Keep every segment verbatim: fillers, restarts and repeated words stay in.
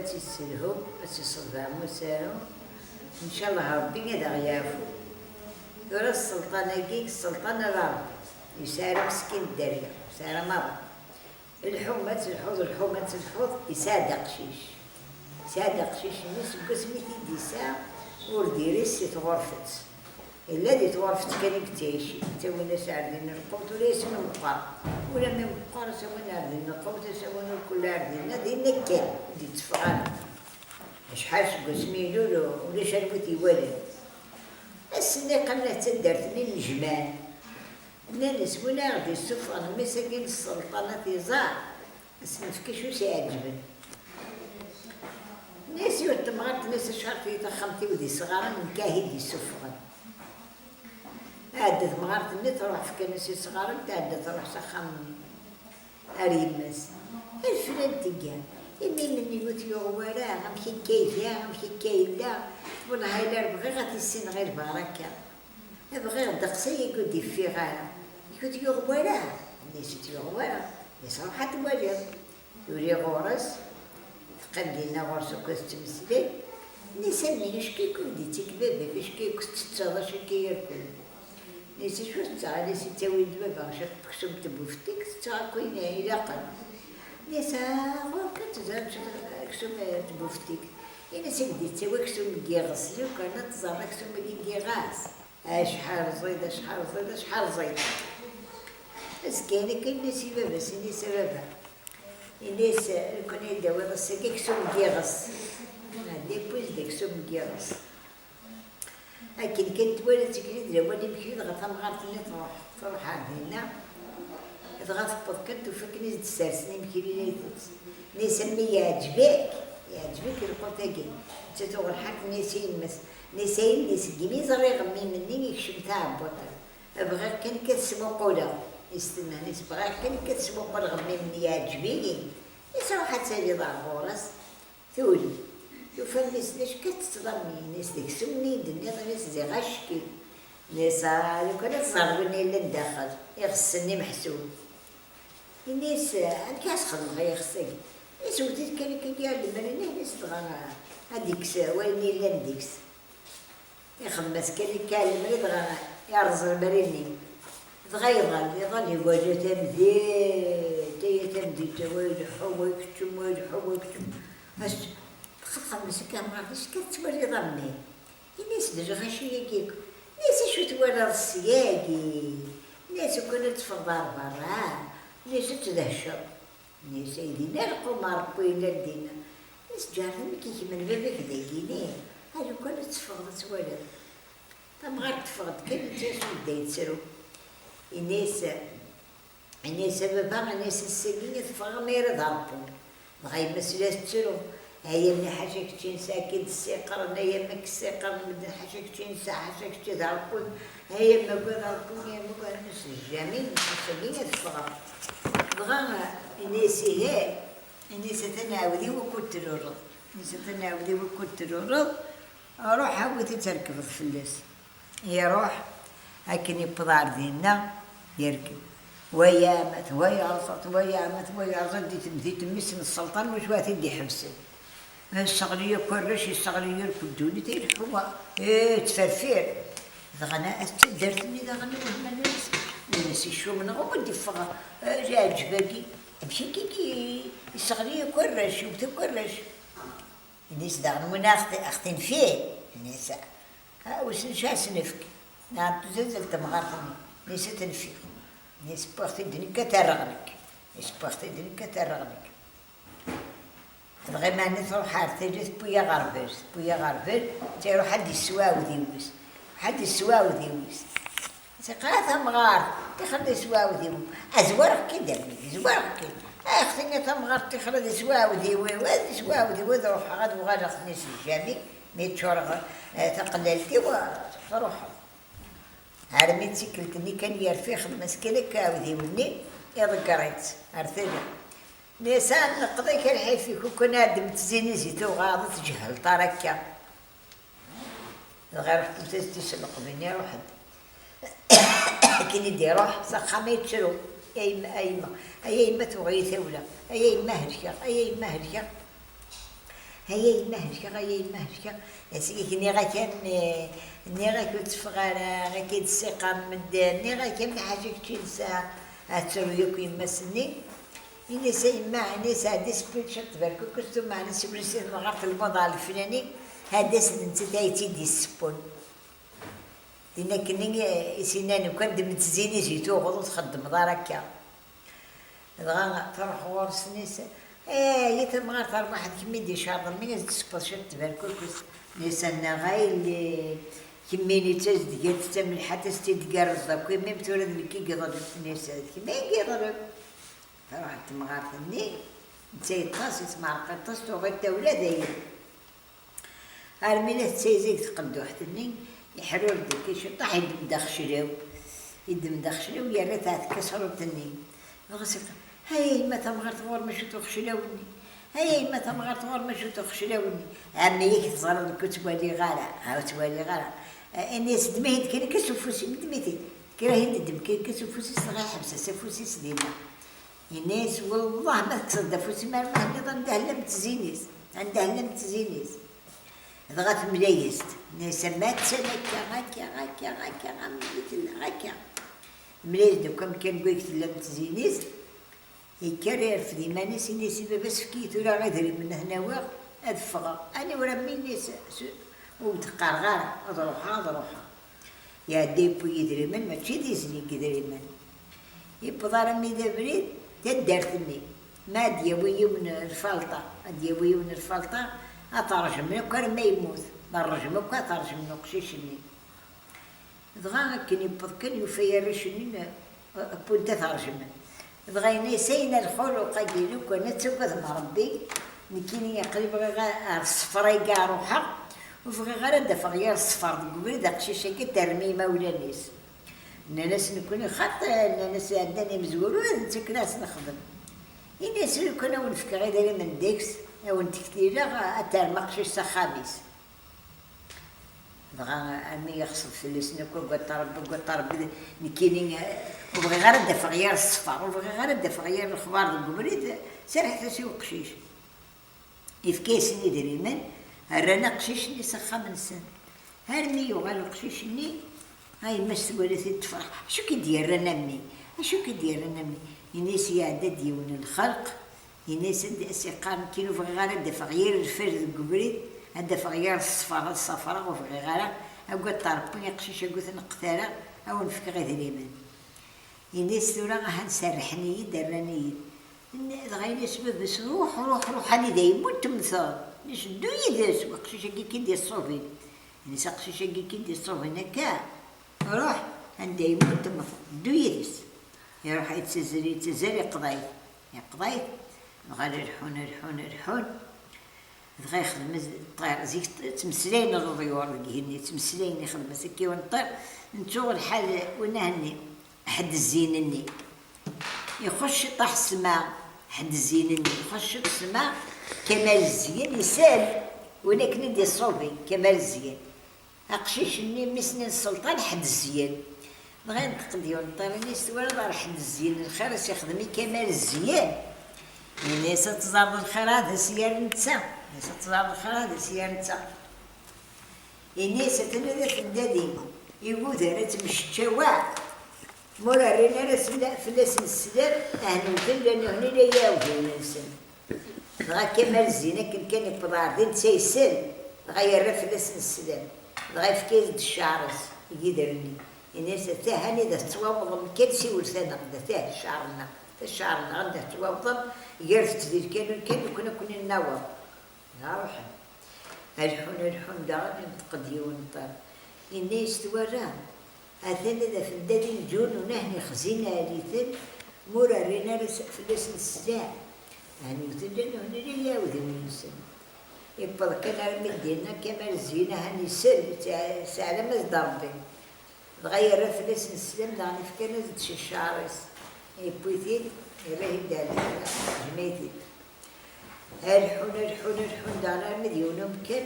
Ad tt-yesselhu, ad tt-yesseḍbeɛ Musa. Ncallah Ṛebbi ad aɣ-yeɛfu. Tura sselṭan-agi, sselṭan ala Ṛebbi. Yesɛa ara meskin dderya, yesɛa ara maḍi. Lḥuma ad telḥuḍ, lḥuma ad telḥuḍ, yesɛa-d aqcic. Yesɛa-d aqcic-nni seg wasmi i t-id-yesɛa, ur d-iris si tɣurfet. Yella di tɣurfet kan i yettɛici, ttawin-as ar din lqut, ula yasmi meqqer, ula mi meqqer, as-awin ar din lqut, as-awin ur kulli ar din, dinna kan, ur d-itteffeɣ ara. Acḥal seg wasmi ilul, ulac anwa i t-iwalan. Ass-nni qqaren-as d taddart-nni n Jman. Nnan-as, win ara ɣ-d-yessuffɣen mmi-s-agi n sselṭan ad t-iẓer, ad s-nefk acu s-iɛeǧben. Nnan-as, yiwet temɣart, nnan-as, acḥal-iyi taxxamt-iw d isɣaren, nekk ah i d-isuffɣen. Tɛedda temɣart-nni, truḥ fkan-as isɣaren, tɛedda truḥ s axxam-nni. Ar yemma-s. Ar flan tga. Imi imenni ur t-yuɣ wara, amek akka iga, amek akka yella. Wellah ila bɣiɣ ad t-issineɣ i lbaraka. Bɣiɣ ddeqs-agi ur d-iffiɣ ara. Ur t-yuɣ wara. Nni-s ur t-yuɣ wara. Nni-s ruḥ ad twaliḍ. Tuli ɣur-s. Teqqim dinna ɣur-s akked tettmeslay. Nni-s a mmi, acku-k ur d-ittak baba-k, acku-k tettetteḍ, acku-k irkul. Nni-s acu tetteɣ? Nni-s ittawi-d baba ciṭ n uksum n tbuftit, tetteɣ akk ayen ilaqen. Nni-s ah, ɣur-k ad teẓriḍ aksum n tbuftit. Ini-as i k-d-ittawi aksum n yiɣes, lukan ad teẓreḍ aksum-agi n yiɣes. Acḥal ẓid, acḥal ẓid, acḥal ẓid. Azekka-nni kan nni-s i baba-s, ini-as a baba. Ini-as, lukan ad d-tawiḍ ass-agi aksum n yiɣes. Dépouille d aksum n yiɣes. Akken kan twala tikli d lawan imekli, dɣa tamɣart-nni truḥ, truḥ ar dinna. Dɣa tewweḍ kan tufa akken i s-d-ssersen imekli la itett. Nni-s a mmi, yeɛǧeb-ik? Yeɛǧeb-ik lqut-agi? Nettat uɣ lḥal tenna-yas i yemma-s. Nni-s a yelli, seg imi ẓriɣ mmi-m-nni ikcem taɛebbuṭ-iw. Bɣiɣ kan ad t-smuquleɣ. Is tenna, nni-s bɣiɣ kan ad t-smuquleɣ mmi-m-nni, yeɛǧeb-iyi. Is ruḥ ad taliḍ ar ɣur-s. Tuli. Tufa mmi-s, d acu akka tettetteḍ a mmi? Nni-s d aksum-nni i d-tenniḍ, nni-s d iɣac-agi. Nni-s ah, lukan ad teẓreḍ win yellan daxel, iɣes-nni meḥsub. Ini-as, amek ara s-xedmeɣ i yiɣes-agi? Is wwet-it kan akka ar lemri-nni, is dɣa ad d-ikkes wayen yellan deg-s. Ixdem-as kan akka ar lemri, dɣa irreẓ lemri-nni. Dɣa iḍal, iḍal iwala tamdint, ay tamdint, wa ileḥḥu, wa ikeččem, wa ileḥḥu, wa ikeččem. As, txedxem-as akka, mɣer d acu akka tettwaliḍ a mmi? Ini-as d lɣaci-agi akk. Ini-as acu twalaḍ syagi? Ini-as ukan ad teffɣeḍ ar berra. Ini-as ad tdehceḍ. Ini-as ay dinna lqumar n win yellan dinna. Ini-as ǧeɛlet amek ikmen baba-k dagi-ni. A lukan ad teffɣeḍ ad twaliḍ. Tamɣart teffeɣ-d kan, nettat tebda yettru. Ini-as Ini-as a baba, ini-as ass-agi ad ffɣeɣ ma yella d Ṛebbi. Dɣa yemma-s la tettru. Ay a mmi, ḥaca kečči nesɛa k-id-ssiqren, ay a mmi, k-ssiqren medden, ḥaca kečči nesɛa, ḥaca kečči d Ṛebbi. Ay a mmi, agad Ṛebbi, ay a mmi, agad, nni-as jamais, ass-agi ad ffɣeɣ. Dɣa ini-as ihi, ini-as atan aɛudiw wukud tluleḍ. Ini-as atan aɛudiw wukud tluleḍ, ruḥ awi-t ad terkbeḍ fell-as. Iruḥ, akken yewweḍ ar dinna, yerkeb. Wa yeɛmat, wa yerẓa-t, wa yeɛmat, wa yerẓa-t di temdint mmi-s n sselṭan, wacu ara t-id-iḥebsen? Yesseɣli akk arrac, yesseɣli yakk ddunit, ileḥḥu, eh, yettferfir. Dɣa na-, at taddart-nni daɣen, wehman, nnan-as, nnan-as, icum neɣ ur d-iffeɣ, eh, leɛǧeb-agi? Amek akka i yesseɣli akk arrac, yewwet akk arrac? Ini-as daɣen, win ara ɣ-t-, ɣ-t-inefk? Ini-as, ah, wissen acu ara s-nefk? Neɣ tuzazelt temɣart-nni. Ini-as, ad t-nfiɣ. Ini-as, wwiɣ-t-id nekk ad t-rreɣ nekk. Ini-as, wwiɣ-t-id nekk ad t-rreɣ nekk. Dɣa iman-nni truḥ ar tala, tewwi aɣerbal, tewwi aɣerbal, netta iruḥ ad d-issew aɛudiw-is. Iruḥ ad d-issew aɛudiw-is. Teqqar tamɣart, tixer ad iswa aɛudiw. Azwareɣ-k-id a mmi, zwareɣ-k-id. Ax-tini tamɣart tixer ad iswa aɛudiw-iw, ad iswa aɛudiw, ad ruḥeɣ, ad uɣaleɣ, tenna-s jamais, mi ččureɣ, eh, taqellalt-iw, eh, truḥeḍ. Armi d tikkelt-nni kan yerfa, ixdem-as kan akka aɛudiw-nni, iḍegger-itt ar tala. Nni-as, a nneqḍ-ak a lḥif-ik, ukan ad m-tzini zi tuɣaḍ, ur tǧehhleḍ ara akka. Dɣa iruḥ tewwet-as-d tiselqbin, iruḥ-d. Akken i d-iruḥ s axxam, yettru. A yemma, a yemma, ay a yemma, tuɣ-iyi tawla. Ay a yemma, helkeɣ, ay a yemma, helkeɣ. "Ay a yemma helkeɣ, ay a yemma helkeɣ." Asmi k-nniɣ-ak am, eh, nniɣ-ak ur tteffeɣ ara, akka i d-ssiqam medden, nniɣ-ak am lḥaǧa kečči nesɛa, ad tettru yakk yemma-s-nni. Ini-as a yemma, ini-as ɛeddi sewwi-d ciṭ tberkukest, umeɛna sewwi-d si temɣart lmuḍ ɣer leflani, ad d-tas d nettat ay tt-id-yessewwen. Din akkenni, eh, i s-yenna, "Lukan d mm tzini zi tuɣeḍ ur txeddmeḍ ara akka." Dɣa truḥ ɣur-s, tenna-as, "Eh, ay tamɣart terbaḥ, d kemm i d-icerḍen, mi as-d-tessewweḍ ciṭ tberkukest." Tenna-as, "Annaɣ a yelli, kemmini d tazedgant d tamelḥant, ad s-tt-id-tgerrzeḍ akk, imi tura d nekk i yeḍlem." Tenna-as, "D kemm ay yeḍlem." Truḥ temɣart-nni, netta yeṭṭes, yetmeɛreq aṭas, tuɣ-it ula d ayen. Armi la tettayzag tqedduḥt-nni, iḥrur-d akka ciṭṭaḥ, yeddem-d axeclaw. Yeddem-d axeclaw, yerra-t ɣer tkasrut-nni. Dɣa s-, "Ay a yemma tamɣart, ɣur-m acu-t uxeclaw-nni? Ay a yemma tamɣart, ɣur-m acu-t uxeclaw-nni?" "Ɛemmi, yak teẓriḍ nekk ur ttwaliɣ ara, ha, ur ttwaliɣ ara." Eh, ini-as, "Ddem-it kan akka s ufus-im, ddem-it-id." Kra hin ddem kan akka s ufus-is, dɣa iḥbes-as afus-is dinna. Yenna-yas, "Wellah ma tekkseḍ-d afus-im ar ma tenniḍ anda hellam tzini-s, anda hellam tzini-s." Dɣa temla-yas-d, tenna-yas, "Ama attan akka, akka, akka, akka, am i tella, akka." Temla-yas-d akk amkan deg wayeg tella tzini-s, yekker irfed iman-is, yenna-yas i baba-s, "Efk-iyi tura idrimen ad ten-awiɣ, ad ffɣeɣ." Aniwer am, yenna-yas, "Ur d-qqareɣ ara, ad ruḥeɣ, ad ruḥeɣ." Iɛedda yewwi idrimen, mačči d izli n yidrimen. Yewweḍ armi d abrid, taddart-nni. Ma ad d-yawi yiwen lfalṭa, ad d-yawi yiwen lfalṭa, ad t-rejmen akk arma yemmut. Ma rrejmen akk, ad t-rejmen uqcic-nni. Dɣa akken yewweḍ kan, yufa arrac-nni n-, wwin-t ad t-rejmen. Dɣa yenna-yas, "Ayen a lxuluq-agi, lukan ad tagadem Ṛebbi, nekkini aql-i bɣiɣ a-, ar ṣṣefra-agi a ruḥeɣ, ur bɣiɣ ara ad d-afeɣ yir ṣṣfer deg ubrid aqcic-agi ad t-terrem i yimawlan-is." Nnan-as, "Nekkni xaṭi," nnan-as, "ɛeddan imezwura ur d-nettaken ad as-nexdem." Ini-as, "Lukan a wen-fkeɣ idrimen deg-s, a wen-t-ktileɣ, ad terrem aqcic s axxam-is." Dɣa armi yeɣṣeb fell-asen akk, "Agad Ṛebbi, agad Ṛebbi, nekkini, eh, ur bɣiɣ ara ad d-afeɣ yir ṣṣfer, ur bɣiɣ ara ad d-afeɣ yir lexbar deg ubrid, serrḥet-as i uqcic." Yefka-yasen idrimen, rran aqcic-nni s axxam-nsen. Armi yuɣal uqcic-nni, a yemma-s twala-t-id tefreḥ. "Acu k-id-yerran a mmi? Acu k-id-yerran a mmi?" Ini-as, "Iɛedda-d yiwen n lxelq." Ini-as, "Ad as-iqqar, nekkini ur bɣiɣ ara ad d-afeɣ yir lfal deg ubrid, ad d-afeɣ yir ṣṣfer, ad ṣafreɣ, ur bɣiɣ ara, agad Ṛebbi, aqcic-agi ur t-neqqet ara, a wen-fkeɣ idrimen." Ini-as, "Tura ahan serrḥen-iyi-d, rran-iyi-d." Dɣa ini-as baba-s, "Ruḥ, ruḥ, ruḥ, anida yemmut temmteḍ." Ini-as, "Ddu yid-s, aqcic-agi k-id-iṣṣubin." Ini-as, "Aqcic-agi k-id-iṣṣubin akka? Ruḥ, anda yemmut temmteḍ, ddu yid-s." Iruḥ yettazzal, yettazzal, iqḍa-t. Iqḍa-t, dɣa la leḥḥun, leḥḥun, leḥḥun. Dɣa yexdem ṭṭir, zik ttmeslayen leḍyur deg igenni, ttmeslayen, ixdem-as akka yiwen ṭṭir, nettuɣ lḥal win ahenni, ḥedd zzin-nni. Ixuṣ ciṭṭaḥ ssma, ḥedd zzin-nni, ixuṣ ciṭ ssma, Kamal Zzyen isal, win akken i d-iṣṣubin, Kamal Zzyen. Aqcic-nni, mmi-s-nni n sselṭan, ḥedd zzyen. Dɣa yenṭeq-d yiwen n ṭṭir, ini-as, "Twalaḍ ar ḥedd zzyen, lxir i s-ixdem i Kamal Zzyen?" Ini-as, "Ad teẓreḍ lxir ad as-yerr netta." Ini-as, "Ad teẓreḍ lxir ad as-yerr netta." Ini-as, "Atan ad afent dadi igudar ad tmecčawa, ma ur rrin ara fell-, fell-asen sslam, ahen wten llan uhni la yiɛudiwen-nsen." Dɣa Kamal Zzin akken kan yewweḍ ɣer din, netta isell, dɣa yerra fell-asen sslam, dɣa yefka-yas-d cceɛr-is deg yider-nni. Ini-as, "Atah, anida tettwawḍem kan, siwlet-aneɣ-d, atah cceɛr-nneɣ, atah cceɛr-nneɣ, anda tettwawḍem, gret-d di lkanun kan, nekkni ad ken-in-naweḍ." Dɣa ruḥen. Ad lḥun, ad lḥun, daɣen yenṭeq-d yiwen n ṭṭir. Yenna-yas, "Twala, atan ad afen dadi n Ǧunun, ahen ixzin ɛli-ten, ma ur rrin ara s-, fell-asen sslam. Ahen wten llan uhni la yiɛudiwen-nsen." Yewweḍ kan armi d dinna, Kamal Zzin ahen isell, sa-, saɛlam-as-d Ṛebbi. Dɣa yerra fell-asen sslam, daɣen fkan-as-d s cceɛr-is. Yewwi-t-id, yerra-t-id ar lḥara, yejmeɛ-it-id. Ad lḥun, ad lḥun, ad lḥun, daɣen armi d yiwen umkan,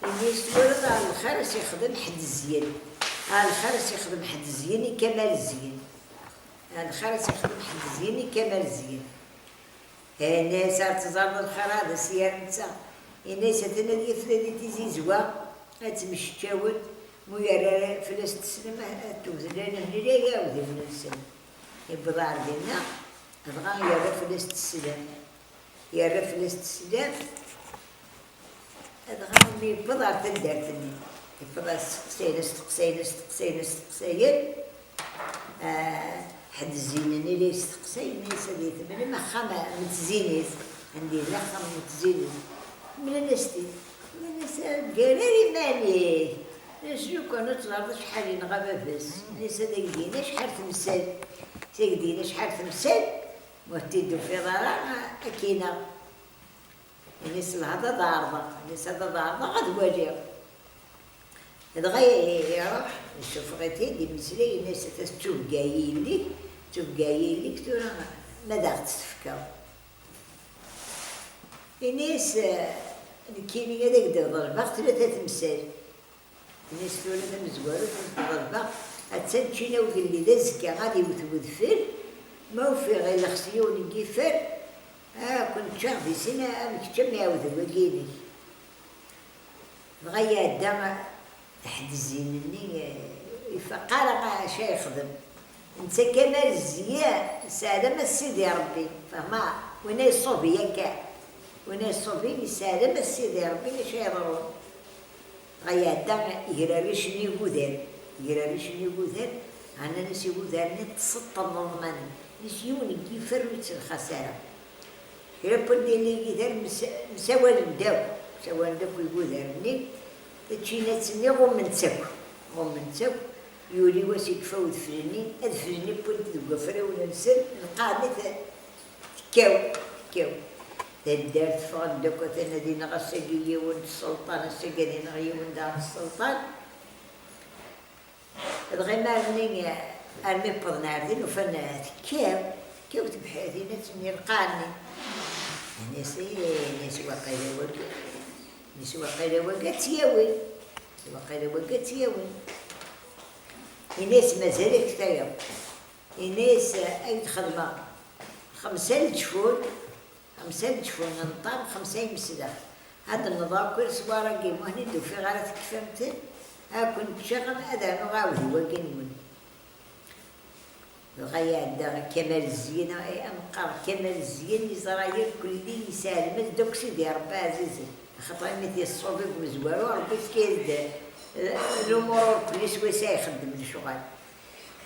ini-as, "Twalaḍ ar lxir i s-ixdem ḥedd zzyen. Ar lxir i s-ixdem ḥedd zzyen i Kamal Zzyen. Ar lxir i s-ixdem ḥedd zzyen i Kamal Zzyen." Ini-as, "Ar teẓreḍ lxir ad as-yerr netta. Ini-as atan ad yefla di tizizwa, ad ttmecčawen, mu yerra ara fell-as teslem, ad tewzel anehni la iɛawed iwen-nsen. Yewweḍ ar dinna, dɣa yerra fell-as teslem. Yerra fell-as teslem, dɣa mi yewweḍ ar taddart-nni, yewweḍ ar steqsayen, steqsayen, steqsayen, steqsayen. Ah, ḥedd zzin-nni la yesteqsay, yenna-yas ad yi-temlem axxam n tzinit, anda yella axxam n tzinit. Mlan-as-t-id. Nnan-as, "Gar ar iman-ik." Nnan-as, "Lukan ad teẓreḍ acḥal yenɣa baba-s." Nnan-as, "Ad ak-d-yini acḥal temsal." Ad ak-d-yini acḥal temsal, ma ur t-id-tufiḍ ara, ad k-ineɣ. Ini-as, "Lhad ad ɛerḍeɣ." Ini-as, "Ad ɛerḍeɣ, ad waliɣ." Dɣa iruḥ, isuffeɣ-it-id, imeslay, ini-as, "Ata tettubga yelli-k, tettubga yelli-k, tura ma ad aɣ-tt-tefkeḍ." Ini-as, "Nekkini ad ak-d-ḍelbeɣ tlata temsal." Ini-as, "Tura tamezwarut ad ak-d-ḍelbeɣ, attan ččina ugellid azekka ad iwet wedfel, ma ufiɣ ilex s yiwen n yifer, ad ken-ččeɣ di sin am kečč am iɛewdiwen-inek." Dɣa iɛedda ḥedd zzin-nni, eh, ifaq ara acu ara yexdem. Netta Kamal Zziya, yesseɛlem-as Sidi Ṛebbi. Fehmeḍ? Winna yeṣṣubi akka. Winna yeṣṣubi, yesseɛlem-as Sidi Ṛebbi acu ara yeḍrun. Dɣa iɛedda iger rric-nni n igudar. Iger rric-nni n igudar, ɛnan-as igudar-nni ṭṭseṭṭen n ḍman. Is yiwen n yifer ur yettelxas ara. Kra n wanda yella yigider msa-, msawalen-d akk, msawalen-d akk igudar-nni, taččinat-nni ɣummen-tt akk, ɣummen-tt akk, yuli wass i yekfa udfel-nni, adfel-nni wwin-t deg wafrawen-nsen, lqaɛa-nni te-, tekkaw, tekkaw. Taddart ffɣen-d akk, atan ad ineɣ ass-agi yiwen n sselṭan, ass-agi ad ineɣ yiwen daɣen n sselṭan. Dɣa imar-nni, armi wwḍen ar din, ufan tekkaw, tekkaw tebḥirt-nni, lqaɛa-nni. Ini-as, ih, ini-as, waqila wagi, ini-as, waqila wagi ad tt-yawi, waqila wagi ad tt-yawi. Ini-as, mazal-ak tayeḍ. Ini-as, ad k-d-xedmeɣ xemsa leǧfun, xemsa leǧfun n ṭṭam, xemsa imeslex. Ad nḍa akk leswar-agi, muhni d-ufiɣ ara tekfam-ten, ad ken-ččeɣ, ad rnuɣ aɛudiw-agi-nwen. Dɣa iɛedda Kamal Zziyen, ameqqar Kamal Zziyen, yeẓra irkelli, yesɛelm-as-d akk Sidi Ṛebbi ɛzizen. Axaṭer imi t-yeṣṣub deg umezwaru, Ṛebbi yefka-yas-d, eh, lumuṛ urkelli s wayes ara ixeddem lecɣal.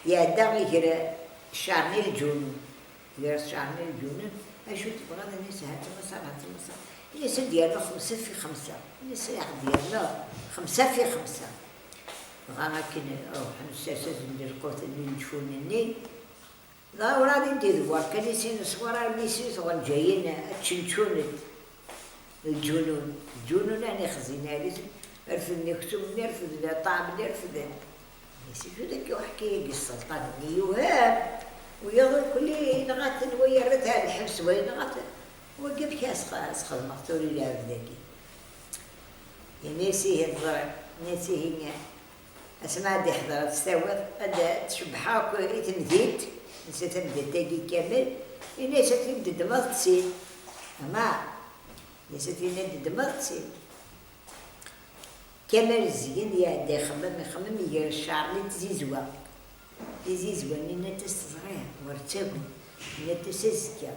Iɛedda iger ccerni lǧunun. Gar ccerni lǧunun, acu tebɣiḍ? Ini-as, hat maṣer, hat maṣer. Ini-as, ad d-yernu xemsa fi xemsa. Ini-as, ad d-yernu xemsa fi xemsa. Dɣa akken ruḥen ssers-asen-d lqut-nni n leǧfun-nni. Dɣa urɛad i d-idewwer kan i sin ṣṣwar armi sin tɣenǧayin ad ččenčunen. Lǧunun, lǧunun ɛni xzin ɛli-ten, refden aksum-nni, refden ṭṭɛam-nni, refden. Yessutu-d akka uḥkay-agi sselṭan-nni yewhem, wiyaḍ irkelli yenɣa-ten, wa yerra-t ar lḥebs, wa yenɣa-ten. Wagi amek ara s-, s-xedmeɣ tura i lɛebd-agi? Ini-as ihi teẓriḍ, ini-as ihi, asmi ad d-iḥḍer ad s-tawiḍ, ad tcebbeḥ akk i temdint, netta tamdint-agi kamel, ini-as ad t-id-ddmeḍ d sin. Ama Nisa tinna d-ddmeɣ-tt-id. Kamal Zzigen iɛedda ixemmem, ixemmem gar ccerni d tzizwa. Tizizwa-nni nnant-as teẓriḍ, wer ttagem, nnant-as azekka.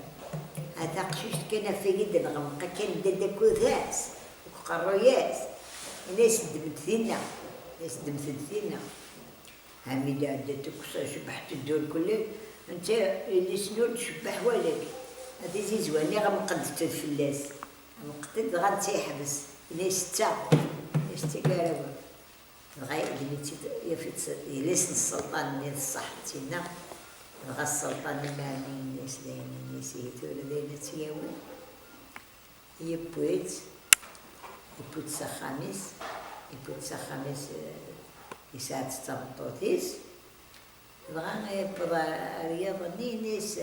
A taqcict kan ɣef i d-nɣemmeq akken dda d akudas, deg uqerruy-as. Ini-as ddem-d tinna, ini-as ddem-t-d tinna. Ɛmi d-ɛedda tukksa cebbeḥ teddur kulli, netta yelli-s-nni ur d-tcebbeḥ walak. A tizizwa-nni ɣemqent-d fell-as. Ɣemqent-d dɣa netta yeḥbes. Ini-as tta. Ini-as tta gar awal. Dɣa yedmi-tt-id, yaf-itt yelli-s n sselṭan-nni d ṣṣeḥ tinna. Dɣa sselṭan-nni meɛni yenna-as dayen, yenna-as ihi tura dayen ad tt-yawi. Yewwi-tt, yewwi-tt s axxam-is, yewwi-tt s axxam-is, eh, yesɛa-tt d tameṭṭut-is. Dɣa yewweḍ ar, ar yiḍ-nni, ini-as,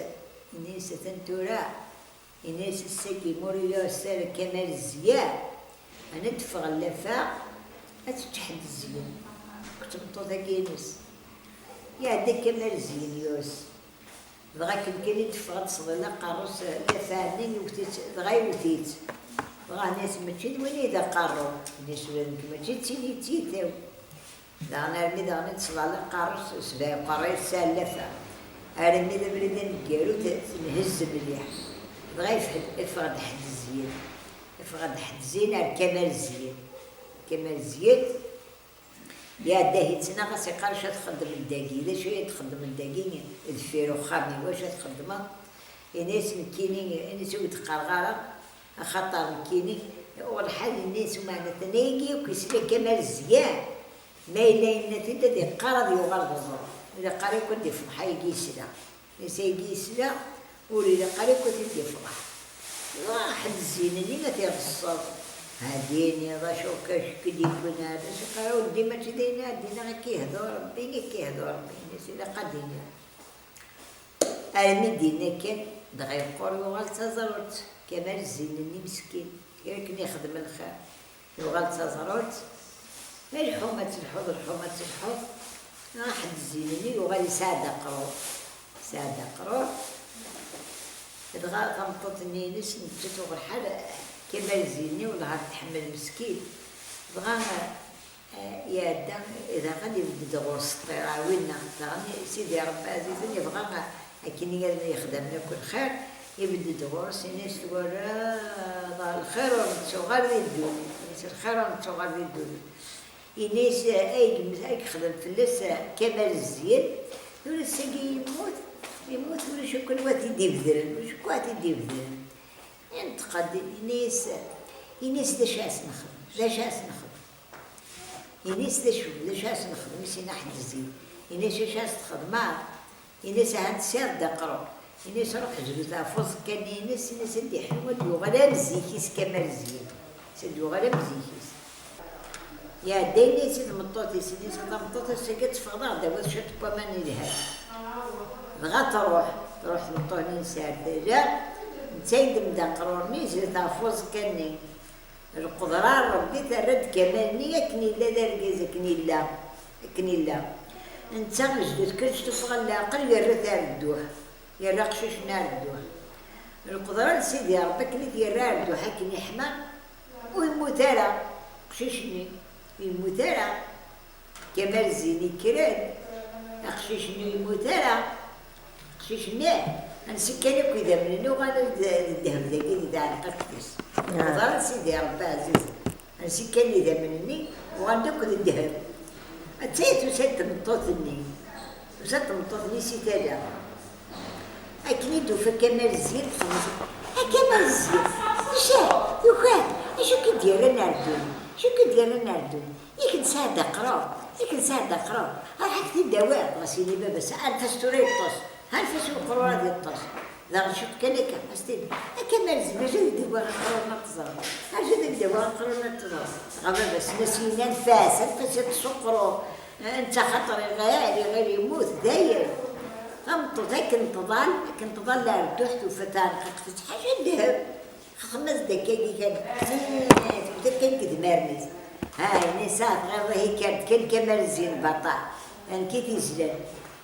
ini-as atan tura, ini-as ass-agi ma ur yuɣ ara Kamal Zziya, ad d-teffeɣ llafeɣ, ad tečč ḥedd zzyen. Akked tmeṭṭut-agi-ines. Iɛedda Kamal Zziya yus. Dɣa akken kan i d-teffeɣ ad d-tesḍel aqerru-s, llafeɛ-nni iwet-itt, dɣa iwet-itt. Dɣa nnas mačči d win i d aqerru, nnas ula d nekk mačči d tin i d tiyita-w. Daɣen armi daɣen i d-teṣleḥ aqerru-s, sebɛa uqerru-s s allafa. Armi d abrid aneggaru t-, tenhezz mliḥ. Dɣa yef-, iffeɣ-d ḥedd zzin. Iffeɣ-d ḥedd zzin ar Kamal Zzin. Kamal Zzin, iɛedda-t-id ttnaɣ-as iqqar: "Acu ad txeddmeḍ dagi? D acu ay txeddmeḍ dagi deffir uxxam-iw? Acu ad txeddmeḍ?" Ini-as: "Nekkini, ini-as ur d-qqareɣ ara, axaṭer nekkini uɣ lḥal." Ini-as: "Umeɛna atan ayagi akk yesla Kamal Zzin, ma yella yenna-t-id ad iqqar ad yuɣal d ẓẓur, ad iqqar akk ad d-ifḍeḥ ayagi yesla." Is ayagi yesla, ur ilaq ara akk ad t-id-ifḍeḥ. Dɣa ḥedd zzin-nni ad t-iɣeṣṣeb. Hadini, d acu akka, acu k-id-yewwin ar, d acu akka, ur dima mačči d ayen ad d-iniɣ akka ihdu Rebbi, akka ihdu Rebbi, ini-as ilaq ad d-iniɣ. Armi d-yenna kan, dɣa yeqqur yuɣal d taẓrut, Kamal zzin-nni meskin, kra akken yexdem lxir. Yuɣal d taẓrut, lḥuma telḥuḍ, lḥuma telḥuḍ, ḥedd zzin-nni yuɣal yesɛa-d aqrur. Yesɛa-d aqrur, dɣa tameṭṭut-nni-ines nettat uɣ lḥal, Kamal zzin-nni wellah ar tḥemmel meskin. Dɣa, eh, iɛedda, daɣen ibedd-d ɣur-s ṭṭir, winna, daɣen Sidi Ṛebbi ɛzizen, ibɣa akken i yexdam akk lxir, ibedd-d ɣur-s, ini-as: "Twalaḍ, lxir ur nettuɣal di ddunit." Ini-as: "Lxir ur nettuɣal di ddunit." Ini-as: "Ay yem-, ay yexdem fell-as Kamal Zzin, tura ass-agi yemmut, yemmut, ulac akk anwa t-id-ibedren, ulac akk wa t-id-ibedren." Inṭeq-d, ini-as, ini-as: "D acu ara s-nexdem? D acu ara s-nexdem?" Ini-as: "D acu, d acu ara s-nexdem?" I s-yenna ḥedd zzin. Ini-as: "Acu ara s-txedmeḍ?" Ini-as: "Ahat tesɛiḍ-d aqrur." Ini-as: "Ruḥ zrut ɣef uẓekka-nni-ines, ini-as ad d-iḥlu, ad d-yuɣal am zik-is Kamal Zzin. Ad d-yuɣal am zik-is." Iɛedda ini-as i tmeṭṭut-is, ini-as: "A tameṭṭut, ass-agi ad teffɣeḍ ad aɣ-d-tawiḍ cwiṭ n waman yelhan." Dɣa truḥ, truḥ tmeṭṭut-nni-ines ar tala, netta yeddem-d aqrur-nni, yezret ɣef uẓekka-nni. Lqedra n Ṛebbi terra-d Kamal-nni akken yella d argaz, akken yella, akken yella. Netta, zdat kan s tuffɣa n leɛqel, yerra-t ar dduḥ, yerra aqcic-nni ar dduḥ. Lqedra n Sidi Ṛebbi akken i t-yerra ar dduḥ, akken iḥma, ur yemmut ara aqcic-nni, ur yemmut ara. Kamal Zzin yekker-d, aqcic-nni ur yemmut ara. Aqcic-nni, ansi kkan akk idammen-nni uɣalen d, d ddheb dagi di tɛelqabt-is. Ḍer Sidi Ṛebbi ɛzizen. Ansi kkan idammen-nni uɣalen akk d ddheb. Attaya tusa-d tmeṭṭut-nni. Tusa-d tmeṭṭut-nni si tala. Akken i d-tufa Kamal Zzin, txemmeṣ: "A Kamal Zzin, icah, yuker, acu k-id-yerran ar ddunit? Acu k-id-yerran ar ddunit? Yak nesɛa-d aqrur, yak nesɛa-d aqrur. Ruḥ ad k-t-id-awiɣ." Dɣa s-yenna i baba-s: "Anef-as tura yeṭṭes, anef-as i uqrur ad yeṭṭes." Daɣen ciṭ kan akka, as-t-id: "A Kamal Zzin, acu ad k-d-awiɣ aqrur-nni ad teẓreḍ? Acu ad k-d-awiɣ aqrur-nni ad teẓreḍ?" Dɣa baba-s nnas-iyi: "Anef-as, anef-as yeṭṭes uqrur. Netta xaṭer iɣil, iɣil yemmut, dayen." Tameṭṭut akken tḍal, akken tḍal ar dduḥ, tufa taɛenqiqt tettḥaca ddheb. Xdem-as-d akkagi kan, tewwet kan deg idmaren-is. Ha, ini-as: "Ah, tɣileḍ ihi kker-d kan Kamal Zzin baṭaḥ, d nekk i t-izlan."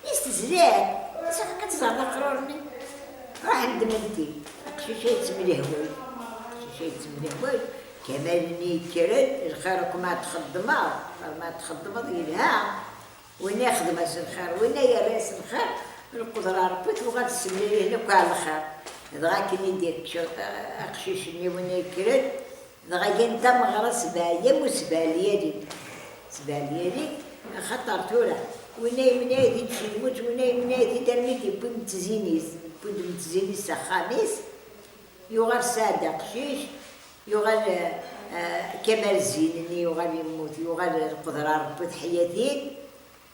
Is tezlan, is akka ad teẓreḍ aqrur-nni? Ruḥ ddem-tent-id. Aqcic-a yettemlehway, aqcic-a yettemlehway. Kamal-nni yekker-d: "Lxir akk ma txeddmeḍ, lxir ma txeddmeḍ yelha." Winna ixdem-as lxir, winna yerra-as lxir, lqudra n Ṛebbi tuɣal tessemlil-iten akk ar lxir. Dɣa akken i d-ikcem aqcic-nni, winna yekker-d, dɣa gan tameɣra sebɛa ayyam u sebɛa lyali. Sebɛa lyali, axaṭer tura, winna yemneɛ-it-id s lmut, winna yemneɛ-it-id armi d-yewwi imettezin-is, yewwi-d imettezin-is s axxam-is, yuɣal sɛad aqcic, yuɣal, eh, eh, Kamal Zzin-nni yuɣal yemmut, yuɣal lqudra n Ṛebbi teḥya-t-id.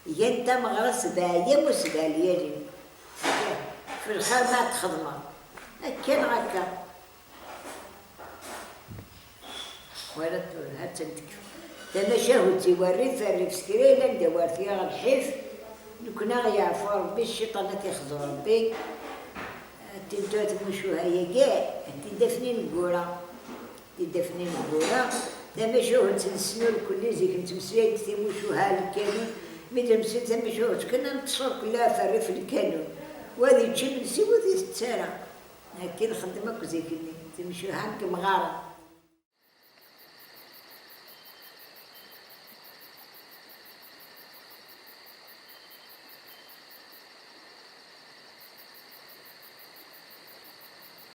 Gan tameɣra sebɛa ayyam u sebɛa lyali. F lxir ma txedmeḍ. Akka neɣ akka. Wala tura, ha-tt-an tekfa. Tamacahut i warrif, rrif s kra yellan d awer t-yaɣ lḥif. Nekkni a ɣ-yeɛfu Ṛebbi, cciṭan a t-ixzu Ṛebbi. Atenti tmucuha-agi, atenti d afnin n wura. Di dafni n wura, tamacahut n snul kulli zik nettmeslay-d timucuha n lkanun, mi d-nemsel tamacahut kan ad neṭṭes ur kulli ɣef rrif n lkanun. Wa ad yečč imensi, wa ur t-itett ara. Akka i nxeddem akk zik-nni, timucuha n temɣara.